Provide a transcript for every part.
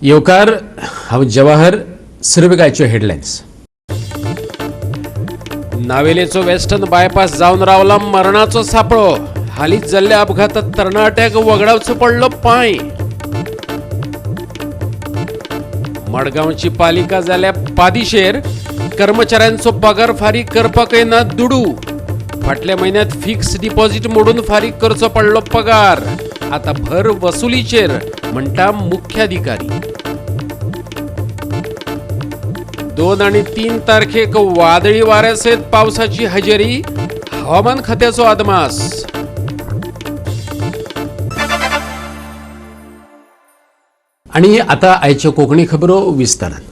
येवकार. हांव जवाहर. सुरवेक हेडलायन्स. नावेलेचो वेस्टर्न बायपास जावन रावला मरणाचो सापळो. हालींच जाल्ल्या अपघातात तरणाट्याक वगडावचो पडलो पांय. मडगांवची पालिका जाल्या पादिशेर. कर्मचाऱ्यांचो पगार फारीक करपाकय ना दुडू. फाटल्या म्हयन्यात फिक्स डिपॉझिट मोडून फारीक करचो पडलो पगार. आता भर वसुलीचेर, म्हणटा मुख्याधिकारी. 2 आणि 3 तारखेक वादळी वाऱ्यासयत पावसाची हजेरी, हवामान खात्याचो अदमास. आणि आता आयच्यो कोंकणी खबरो विस्तारान.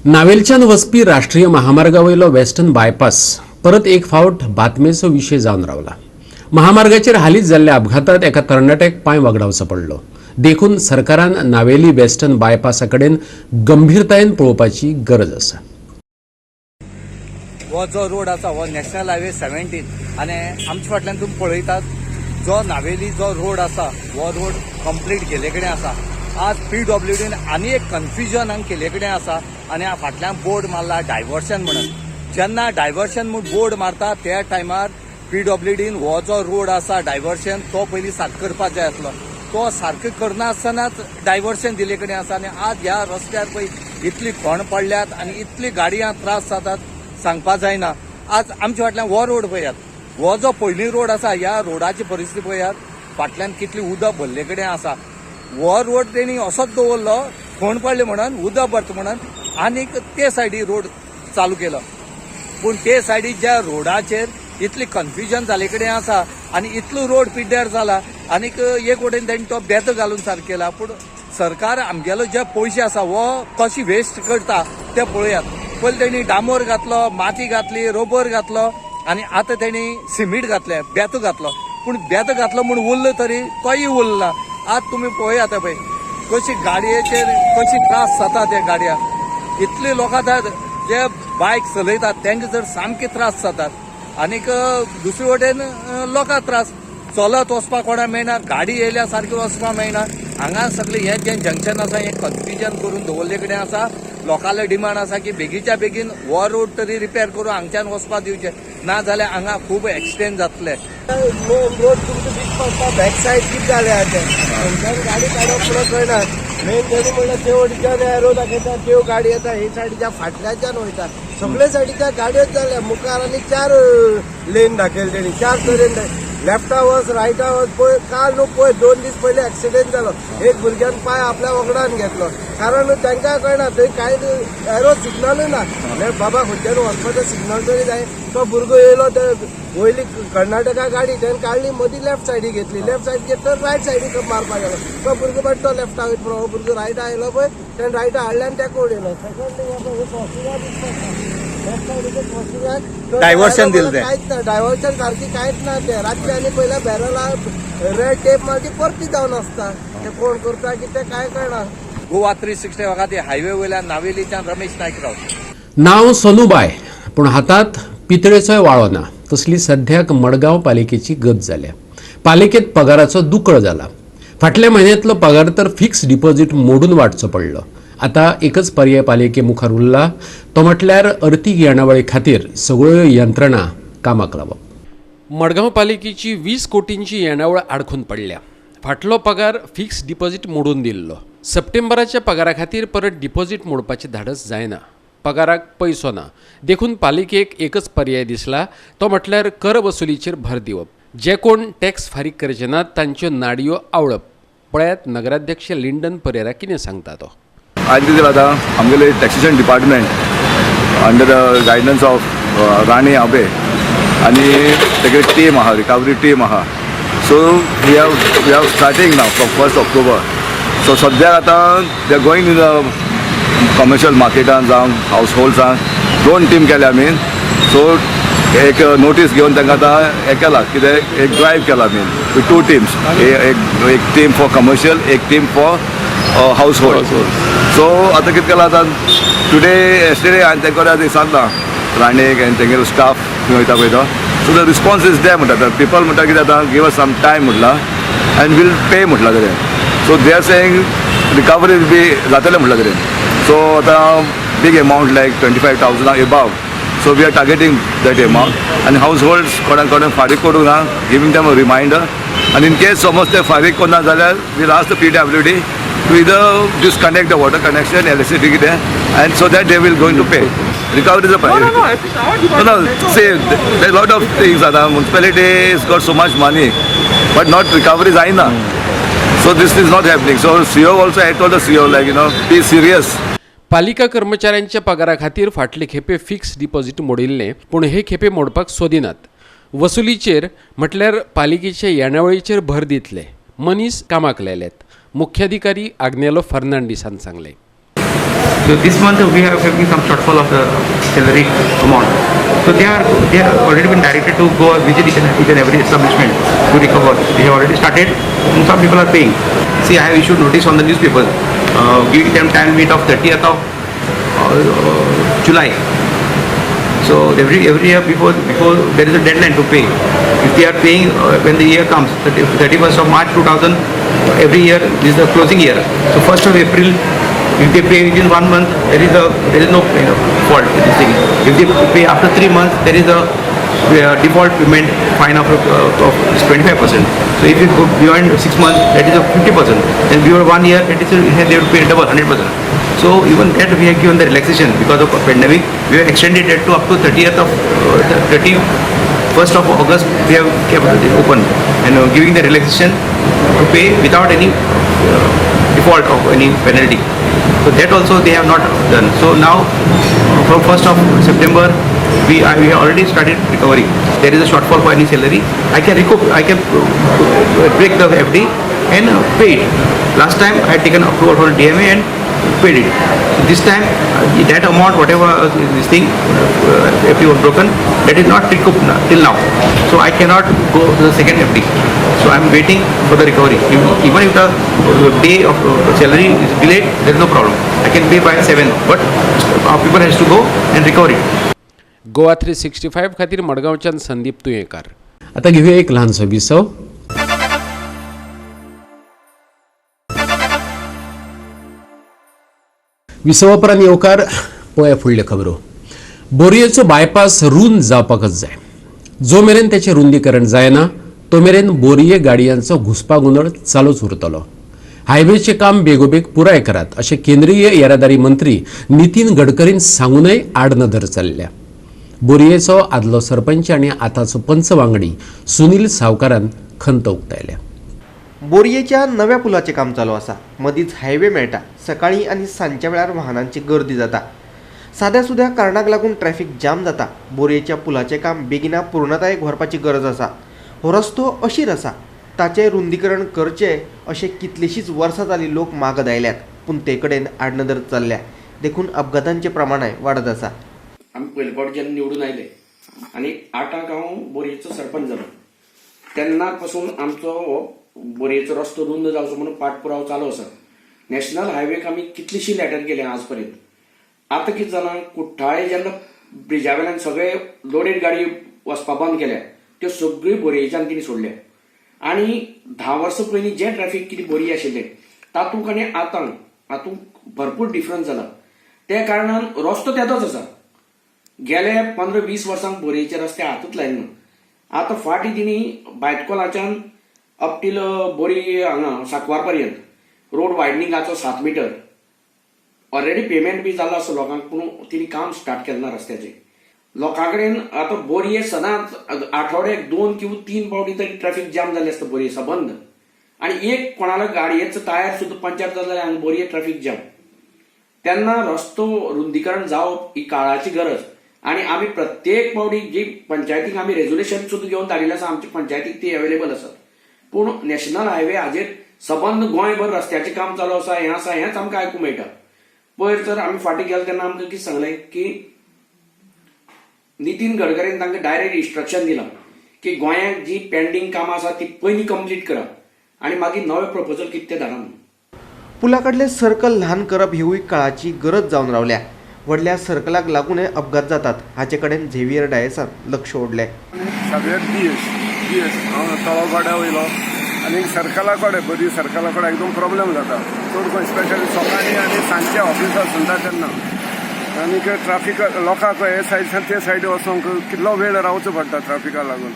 नावेलच्यान वचपी राष्ट्रीय महामार्गा वयलो वेस्टर्न बायपास परत एक फावट बातमेचो विशय जावन रावला. महामार्गाचेर हालींच जाल्ल्या अपघातात एका तरणाट्याक पांय वगडावचो पडलो. देखून सरकारान नावेली वेस्टर्न बायपासा कडेन गंभीरतायेन पळोवपाची गरज आसा. हो जो रोड आसा हो नॅशनल हायवे 17 आनी आमच्या फाटल्यान तुमी पळयतात, जो नावेली जो रोड आसा हो रोड कंप्लीट केले कडेन आसा. आज पीडब्ल्यूडीन आनी एक कन्फ्युजन हांगा केले कडेन आसा आनी फाटल्यान बोर्ड मारला डायवर्शन म्हणून. जेन्ना डायवर्शन म्हूण बोर्ड मारता त्या टायमार पीडब्ल्यूडीन हो जो रोड आसा डायवर्शन तो पयलीं सारको करपाक जाय आसलो. तो सारको करनासतनाच डायवर्शन दिले कडेन आसा आनी आज ह्या रस्त्यार पळय इतली खोण पडल्यात आनी इतली गाडयांक त्रास जातात, सांगपा जायना. आज आमच्या फाटल्यान हो रोड पळयात, हो जो पयलीं रोड आसा ह्या रोडाची परिस्थिती पळयात, फाटल्यान कितली उदक भरले कडेन आसा. हो रोड तेणी असोच दवरलो, खोण पडले म्हणून, उदक भरता म्हणून, आनीक ते सायडी रोड चालू केलो. पूण ते सायडीक ज्या रोडाचेर इतली कन्फ्युजन जाले कडेन आसा आनी इतलो रोड पिड्ड्यार जाला. आनीक एक वटेन तेणी तो बेत घालून सारको केला, पूण सरकार आमगेलो जे पयशे आसा हो कशी वेस्ट करता ते पळयात. पयलीं तेणी डांबर घातलो, माती घातली, रोबर घातलो आनी आतां तेणी सिमीट घातलें, बेत घातलो. पूण बेत घातलो म्हूण उरलो तरी तोय उरला. आज तुमी पळयात पळय कशी गाडयेचेर कशी त्रास जाता त्या गाडयांक. इतले लोक आतां जे बायक चलयतात तांकां जर सामके त्रास जातात. आनीक दुसरे वटेन लोकांक त्रास, चलत वचपाक कोणाक मेळना, गाडी येयल्या सारकी वचपाक मेळना. हांगा सगळें हें जें जंक्शन आसा हें कन्फ्युजन करून दवरले कडेन आसा. लोकांले डिमांड आसा की बेगीच्या बेगीन हो रोड तरी रिपेर करून हांगच्यान वचपाक दिवचें, ना जाल्यार हांगा खूब एक्सिडेंट जातले. मेन रोड तुमकां दिसता पडटा, बॅक सायड कितें जालें तें. थंयच्यान गाडी काडप म्हणून कळना. मेन तेणी म्हणल्यार ते वटेच्यान एरो दाखयता, त्यो गाडी येता, हे सायडीच्या फाटल्याच्यान वयता, सगळे सायडीच्या गाडयोच जाल्या. मुखार आनी चार लेन दाखयले तेणी, चार तरेन, लेफ्टा वच, रायटा वच. पळय काल न्हू पळय, 2 दीस पयलीं एक्सिडेंट जालो. एक भुरग्यान पांय आपल्या वगडान घेतलो, कारण तांकां कळना थंय कांय एरो सिग्नलूय ना. म्हणजे बाबा खंयच्यान वचपाचें सिग्नल तरी जाय. तो भुरगो येयलो, ते वयली कर्नाटका गाडी तेणें काडली, मदीं लेफ्ट सायडी घेतली. लेफ्ट सायड घेतलो, रायट सायडीक मारपाक गेलो. तो भुरगो बट तो लेफ्टा वयता, हो भुरगो रायटा आयलो पळय, तेणें रायटा हाडले आनी ताका उडयलो. सेकंड क्रॉसिंगाक दिसता, लेफ्ट सायडीचे क्रॉसिंगाक डायव्हर्शन दिलें तें. कांयच ना, डायव्हर्शन सारकी कांयच ना. ते रातचे आनी पयल्या बॅरला रेड टेप मारची परती जावन आसता. ते कोण करता कितें कांय कळना. गोवा 360 खातीर हायवे वयल्यान नावेलीच्यान रमेश नायक राव. नांव सोनुबाय, पूण हातात पितळेचोय वाळो ना, तसली सध्याक मडगांव पालिकेची गत जाल्या. पालिकेत पगाराचो दुकळ जाला. फाटल्या म्हयन्यांतलो पगार तर फिक्स डिपॉझिट मोडून वाटचो पडलो. आता एकच पर्याय पालिके मुखार उरला, तो म्हटल्यार अर्थीक येणावळी खातीर सगळ्यो यंत्रणा कामाक लावप. मडगांव पालिकेची 20 कोटींची येणावळ आडखून पडल्या. फाटलो पगार फिक्स डिपॉझिट मोडून दिल्लो. सप्टेंबराच्या पगारा खातीर परत डिपॉझिट मोडपाचें धाडस जायना. पगाराक पयसो ना. देखून पालिकेक एकच पर्याय दिसला, तो म्हटल्यार कर वसुलीचेर भर दिवप. जे कोण टॅक्स फारीक करचे नात तांच्यो नाडयो आवळप. पळयात नगराध्यक्ष लिंडन परेरा कितें सांगता तो. आयज कितें जाता, आमगेले taxation department under the guidance of Rani Abe आनी तेगे टीम आहा, रिकवरी टीम आहा. So we have starting now from 1 October. So सद्याक आतां they are going in the commercial मार्केटान जावं हावस होल्ड्सान. दोन टीम केल्या आमी. सो एक नोटीस घेवन तांकां आतां हें केलां, कितें, एक ड्रायव केला आमी विथ टू टिम्स, एक एक टीम फॉर कमर्शियल, एक team for house hold. So आतां कितें केलां, आतां टुडे, येस्टरडे हांवें तांकां विचारलां, राणेक आनी तेंगेलो स्टाफ खंय वयता पळय तो. So the response is there म्हणटा. पिपल म्हणटा कितें, आतां give us some time म्हटलां and will pay म्हटलां तेणें. So they are saying recovery बी जातलें म्हटल्या तरेन. सो आतां big amount like 25,000 above, so we are targeting that amount. आनी हावज होल्ड्स कोणा कडेन फारीक करूंक ना, गिवींग देम अ रिमायंडर. आनी इन केस समज ते फारीक करना जाल्यार we'll ask the PWD to either disconnect the water connection, electricity कितें, and so that they will going to pay. Recovery is a priority. No, no, see, there are lot of things. Municipality has got so much money, but not recovery जायना. So this is not happening. So CO also, I told the CO like, be serious. पालिका कर्मचाऱ्यांच्या पगारा खातीर फाटले खेपे fix deposit मोडिल्लें, पूण हे खेपे मोडपाक सोदिनात. वसुलीचेर म्हटल्यार पालिकेचे येणावळीचेर भर दितले. मनीस कामाक लायल्यात, मुख्याधिकारी आग्नेलो फर्नांडीसान सांगलें. So this month we have having some shortfall of the salary amount. So they have already been directed to go visit each and every establishment to recover. They have already started and some people are paying. See, I have issued notice on the newspaper, giving them time limit of 30th of July. So every year before there is a deadline to pay. If they are paying when the year comes, 31st of March 2000, every year this is the closing year. So 1st of April, if they pay within one month, there is no fault in this thing. If they pay after 3 months, there is a default payment fine of 25%. So if you go beyond 6 months, that is a 50%. Then beyond one year, that is a, they will pay double, 100%. So even that we have given the relaxation because of pandemic. We have extended it to up to 30th of 31st of August. We have kept it open and giving the relaxation to pay without any default of any penalty. So that also they have not done. So now from 1st of September, we have already started recovery. There is a shortfall for any salary. I can recoup. I can break the FD and pay it. Last time I had taken approval from DMA and paid it. So this time that amount, whatever this thing, FD was broken, that is not recouped till now. So I cannot go to the second FD. So I am waiting for the recovery. Even if the day of salary is delayed, there is no problem. I can pay by 7, but our people has to go and recover it. Goa 365 खातीर मडगांवच्यान संदीप तुयेंकार. आता घेऊया एक ल्हानसो विसव. विसवा उपरांत येवकार. पळया फुडल्यो खबरो. बोरयेचो बायपास रूंद जावपाकच जाय. जो मेरेन तेचें रुंदीकरण जायना तो मेरेन बोरये गाडयांचो घुस्पागोंदळ चालूच उरतलो. हायवेचें काम बेगोबेग पुराय करात अशें केंद्रीय येरादारी मंत्री नितीन गडकरीन सांगूनय आडनदर चल्ल्या. बोरयेचो आदलो सरपंच आनी आतांचो पंच वांगडी सुनील सावकारान खंत उक्तायल्या. बोरयेच्या नव्या पुलाचें काम चालू आसा. मदींच हायवे मेळटा. सकाळीं आनी सांजच्या वेळार वाहनांची गर्दी जाता. साद्या सुद्या कारणाक लागून ट्रॅफिक जाम जाता. बोरयेच्या पुलाचें काम बेगिना पूर्णतायेक व्हरपाची गरज आसा. हो रस्तो अशीर आसा, ताचें रुंदीकरण करचें अशें कितलींशींच वर्सां जालीं लोक मागत आयल्यात, पूण ते कडेन आडनदर चल्ल्या. देखून अपघातांचें प्रमाणय वाडत आसा. आमी पयले फावट जेन्ना निवडून आयले आनी आठाक हांव बोरयेचो सरपंच जालो तेन्ना पासून आमचो हो बोरयेचो रस्तो रुंद जावचो म्हणून पाठपुरावो चालू आसा. नॅशनल हायवेक आमी कितलीशी लेटर केल्या आज पर्यंत. आतां कितें जालां, कुठ्ठाळे जेन्ना ब्रिजा वेल्यान सगळे लोडेड गाडी वचपा बंद केल्या, त्यो सगळ्यो बोरयेच्यान तिणी सोडल्या. आनी 10 वर्सां पयलीं जें ट्रॅफीक कितें बोरये आशिल्लें तातूंत आनी आतां हातूंत भरपूर डिफरन्स जाला. त्या कारणान रस्तो तेदोच आसा. गेले 15-20 वर्सांक बोरयेचे रस्ते हातूच लायले ना. आतां फाटीं तिणी बायतकोलाच्यान अप टील बोरी हांगा साकवार पर्यंत रोड वायडनिंगाचो 7 मिटर ऑलरेडी पेमेंट बी जाल्लो आसा लोकांक, पूण तिणी काम स्टार्ट केलें ना रस्त्याचें. लोकां कडेन आतां बोरये सदांच आठवड्याक दोन किंवा तीन फावटी तरी ट्रॅफिक जाम जाल्लें आसता बोरये सबंद. आनी एक कोणाला गाडयेचो टायर सुद्दां पंक्चर जालो जाल्यार हांगा बोरये ट्रॅफिक जाम. तेन्ना रस्तो रुंदीकरण जावप ही काळाची गरज. आनी आमी प्रत्येक फावटी जी पंचायतीक आमी रेजोल्युशन सुद्दां घेवन धाडिल्लें आसा, आमच्या पंचायतीक ती अवेलेबल आसा. पूण नॅशनल हायवे हाजेर सबंद गोंयभर रस्त्याचें काम चालू आसा, हें आसा, हेंच आमकां आयकूंक मेळटा. पयर जर आमी फाटीं गेले तेन्ना आमकां कितें सांगलें की नितीन गडकरीन तांकां डायरेक्ट इन्स्ट्रक्शन दिलां की गोंयांत जी पेंडींग कामां आसा ती पयलीं कंप्लीट करा आनी मागीर नवे प्रपोजल कितें तें धाडा म्हणून. पुलाकडले सर्कल ल्हान करप हिवूय काळाची गरज जावन रावल्या. व्हडल्या सर्कलाक लागूनय अपघात जातात. हाचे कडेन झेवियर डायसान लक्ष ओडलें. सगळ्यात बी एस बी एस हांव तळावगाड्या वयलो. आनी सर्कला कडेन बरी सर्कला कडेन एकदम प्रॉब्लेम जाता चड करून स्पेशली सकाळीं आनी सांजचे ऑफिसाक सुद्दां तेन्ना. आनीक ट्राफीक लोकांक हे सायडीसान ते सायडी वचोंक कितलो वेळ रावचो पडटा ट्राफिका लागून.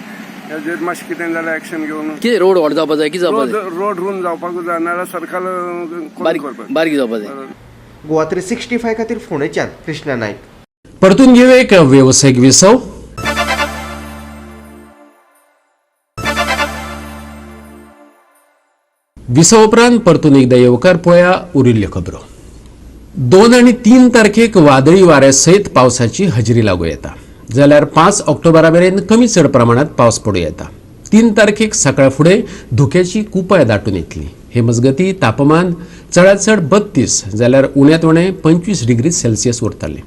हेजेर मातशें कितें जाल्यार एक्शन घेवन कितें रोड व्हड जावपा जाय, कितें जावपा जाय? रोड रूंद जावपाकूच जाय, नाजाल्यार सर्कल बारीक करपाक बारीक जावपा जाय. गोवा 365 खातीर फोंडेच्यान कृष्णा नायक. परतून घेऊ एक वेवसायीक विसव. विसव उपरांत परतून एकदा येवकार पळया उरिल्ल्यो खबरो. 2 आनी 3 तारखेक वादळी वाऱ्या सयत पावसाची हजेरी लागू येता, जाल्यार 5 ऑक्टोबरा मेरेन कमी चड प्रमाणात पावस पडूं येता. 3 तारखेक सकाळ फुडें धुक्याची कुपाय दाटून येतली. हे मजगती तापमान चडांत चड 32 जाल्यार उण्यांत उणें 25 डिग्री सेल्सियस उरतलें.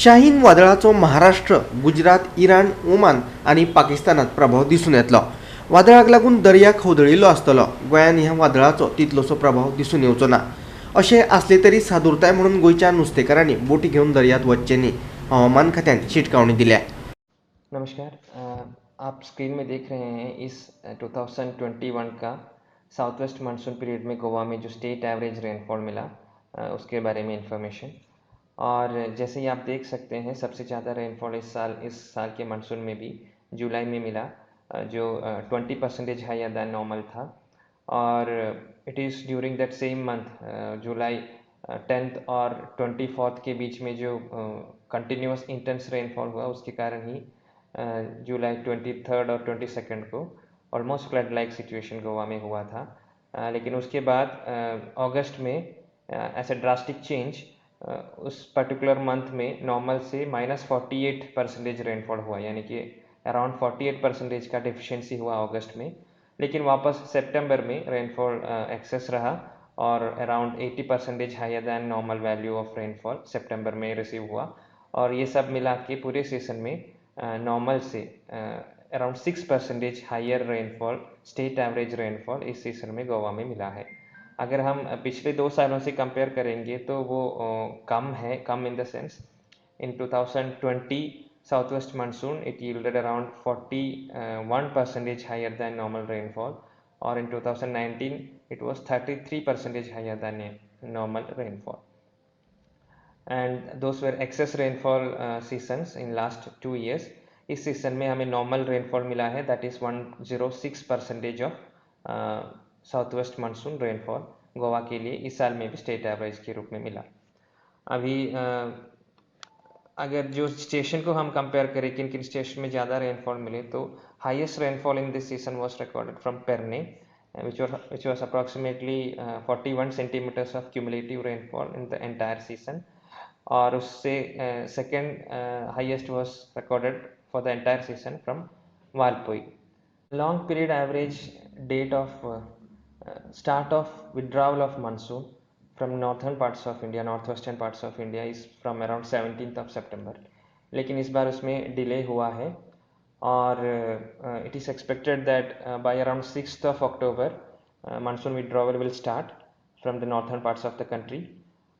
शाहीन वादळाचो महाराष्ट्र, गुजरात, इराण, ओमान आनी पाकिस्तानात प्रभाव दिसून येतलो. वादळाक लागून दर्या खवदळिल्लो आसतलो. गोंयान ह्या वादळाचो तितलोसो प्रभाव दिसून येवचो ना. अशें आसलें तरी सादुरताय म्हणून गोंयच्या नुस्तेकारांनी बोटी घेवन दर्यांत वचचें न्ही, हवामान खात्यान शिटकावणी दिल्या. नमस्कार, आप स्क्रीन में देख रहे हैं इस 2021 का साउथ वेस्ट मानसून पीरियड में गोवा में जो स्टेट एवरेज रेनफॉल मिला उसके बारे में इंफॉर्मेशन. और जैसे ही आप देख सकते हैं सबसे ज़्यादा रेनफॉल इस साल के मानसून में भी जुलाई में मिला, जो 20% हायर दैन नॉर्मल था. और it is during that same month July 10th Aur 24th K beach में जो कंटिन्यूअस इंटेंस रेनफॉल हुआ उसके कारण ही जुलाई 23rd और 22nd को almost flood like situation Goa में हुआ था. लेकिन उसके बाद अगस्त में एज ए ड्रास्टिक चेंज उस पर्टिकुलर मंथ में नॉर्मल से -48% रेनफॉल हुआ, यानी कि अराउंड 48% का डिफिशेंसी हुआ अगस्त में. लेकिन वापस सितंबर में रेनफॉल एक्सेस रहा और around 80% higher than normal value of rainfall सितंबर में रिसीव हुआ. और ये सब मिला के पूरे सीजन में नॉर्मल से around 6% higher rainfall state average rainfall इस सीज़न में गोवा में मिला है. अगर हम पिछले 2 सालों से कंपेयर करेंगे तो वो कम है, कम in the sense in 2020 south west monsoon it yielded around 41% higher than normal rainfall Aur in 2019 it was 33% higher than normal rainfall. And those were excess rainfall seasons in last 2 years. Is season में हमें normal rainfall मिला है, that is 106% of south west monsoon rainfall Goa K लिए इस साल में भी state average K रूप में मिला. अभी अगर जो स्टेशन को हम कंपेयर करें किन किन स्टेशन में ज़्यादा रेनफॉल मिले तो highest rainfall in this season was recorded from Pernem which was approximately 41 centimetres of cumulative rainfall in the entire season. और उससे second highest was recorded for the entire season from Valpoi. Long period average date of start of withdrawal of monsoon from northern parts of India, north western parts of India is from around 17th of September, लेकिन इस bar उसमें delay हुआ है. और it is expected that by around 6th of October monsoon withdrawal will start from the northern parts of the country.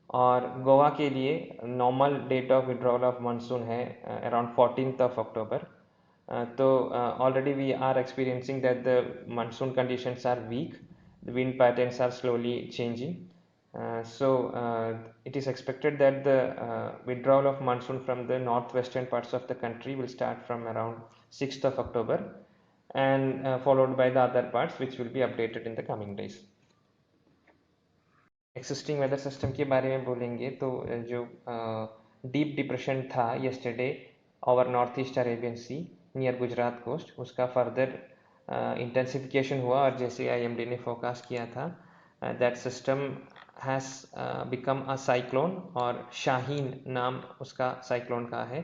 और गोवा के लिए normal date of withdrawal of monsoon है around 14th of October. तो already we are experiencing that the monsoon conditions are weak, the wind patterns are slowly changing. So it is expected that the withdrawal of monsoon from the northwestern parts of the country will start from around 6th of October and followed by the other parts which will be updated in the coming days. Existing weather system K बारे में बोलेंगे तो जो deep depression था yesterday over north east Arabian Sea near Gujarat coast, उसका further intensification हुआ और जैसे IMD ने फोरकास्ट किया था that system has become a cyclone और शाहीन नाम उसका साइक्लोन का है.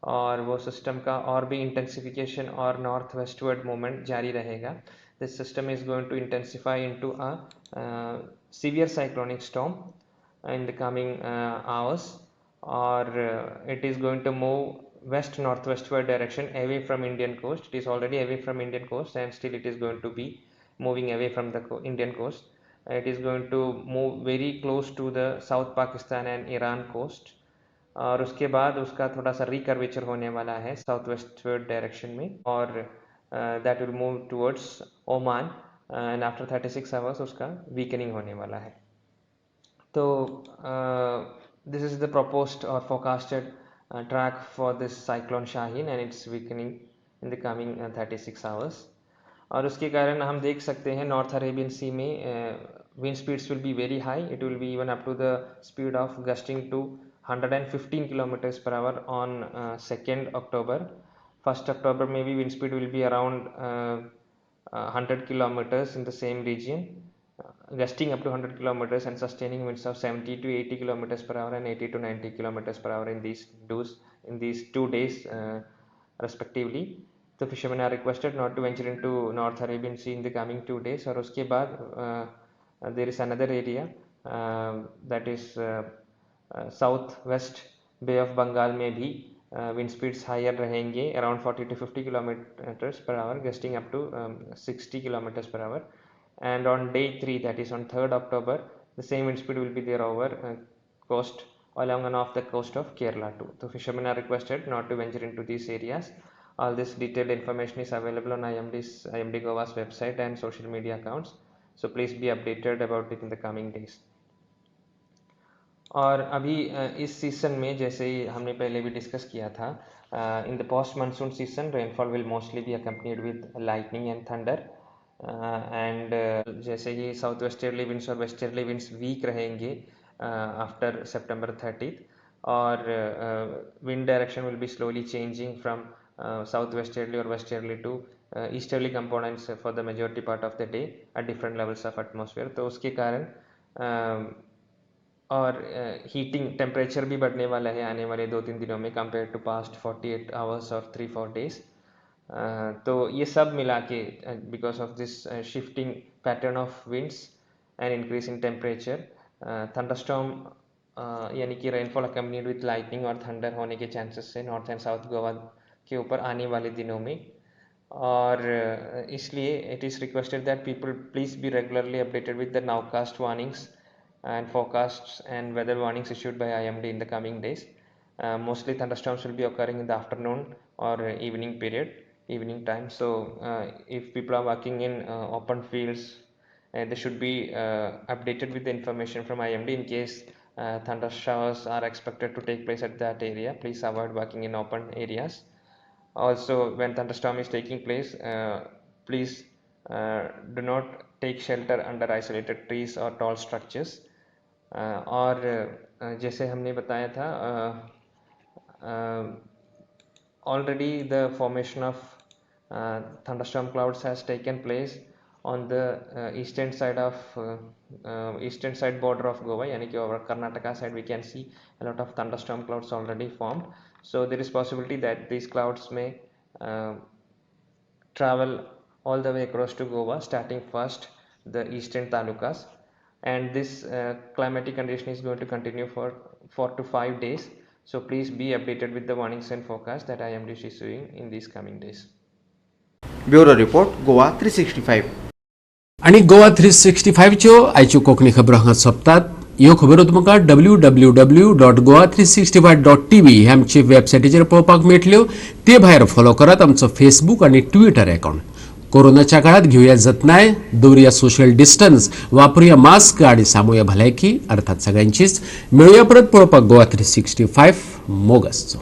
और वो सिस्टम का और भी इंटेंसिफिकेशन और नॉर्थ वेस्टवर्ड मूवमेंट जारी रहेगा. This system is going to intensify into a severe cyclonic storm in the coming hours Aur it is going to move west northwestward direction away from Indian coast. It is already away from Indian coast and still it is going to be moving away from the Indian coast. It is going to move very close to the South Pakistan and Iran coast और उसके बाद उसका थोड़ा सा रिकर्वेचर होने वाला है south westward direction में. और that will move towards Oman and after 36 hours उसका weakening होने वाला है। तो this is the proposed Aur forecasted track for this cyclone Shaheen and its weakening in the coming 36 hours. और उसके कारण हम देख सकते हैं नॉर्थ अरेबियन सी में wind speeds will be very high. It will be even up to the speed of gusting to 115 kilometers per hour on 2nd October. 1st October में भी wind speed will be around 100 kilometers in the same region, gusting up to 100 kilometers and sustaining winds of 70 to 80 kilometers per hour and 80 to 90 kilometers per hour in these 2 days respectively. The fishermen are requested not to venture into North Arabian Sea in the coming 2 days. और उसके बाद there is another area, that is South West Bay of Bengal में भी wind speeds higher रहेंगे, around 40 to 50 kilometers per hour, gusting up to 60 kilometers per hour. And on day 3, that is on 3rd October, the same wind speed will be there over coast along and off the coast of Kerala too. So fishermen are requested not to venture into these areas. All this detailed information is available on IMD's IMD Goa's website and social media accounts. So please be updated about it in the coming days. और अभी इस season में, जैसे ही हमने पहले भी discuss किया था, in the post monsoon season rainfall will mostly be accompanied with lightning and thunder and जैसे ही south westerly winds और westerly winds week रहेंगे after September 30 Aur wind direction will be slowly changing from south westerly or westerly to easterly components for the majority part of the day at different levels of atmosphere. तो उसके कारण और heating temperature भी बढ़ने वाला है आने वाले 2-3 दिनों में compare to past 48 hours Aur 3-4 days. तो ये सब मिला K, because of this shifting pattern of winds and increase in temperature, thunderstorm यानी कि रेनफॉल अकम्पनीड विथ लाइटनिंग और थंडर होने के चांसेस है नॉर्थ एंड साउथ गोवा के ऊपर आने वाले दिनों में। और इसलिए it is requested that people please be regularly updated with the nowcast warnings and forecasts and weather warnings issued by IMD in the coming days. Mostly thunderstorms will be occurring in the afternoon or evening period, evening time. So if people are working in open fields, they should be updated with the information from IMD in case thunder showers are expected to take place at that area. Please avoid working in open areas. Also, when thunderstorm is taking place, please do not take shelter under isolated trees or tall structures. और जैसे हमने बताया था, already the formation of thunderstorm clouds has taken place on the eastern side border of Goa, यानी कि over Karnataka side we can see a lot of thunderstorm clouds already formed. So there is possibility that these clouds may travel all the way across to Goa, starting first the eastern talukas, and this climatic condition is going to continue for 4 to 5 days. So please be updated with the warnings and forecast that IMD is issuing in these coming days. Bureau report, Goa 365. आनी गोवा 365च्यो आयच्यो कोंकणी खबरो हांगा सोंपतात. ह्यो खबरो तुमकां www.goa365.tv ह्या आमचे वेबसायटीचेर पळोवपाक मेळटल्यो. ते भायर फॉलो करात आमचो फेसबूक आनी ट्विटर अकावंट. कोरोनाच्या काळात घेवया जतनाय, दवरुया सोशल डिस्टन्स, वापरुया मास्क आणि सांबाळुया भलायकी अर्थात सगळ्यांचीच. मेळुया परत पळोवपाक गोवा 365. मोग आसचो.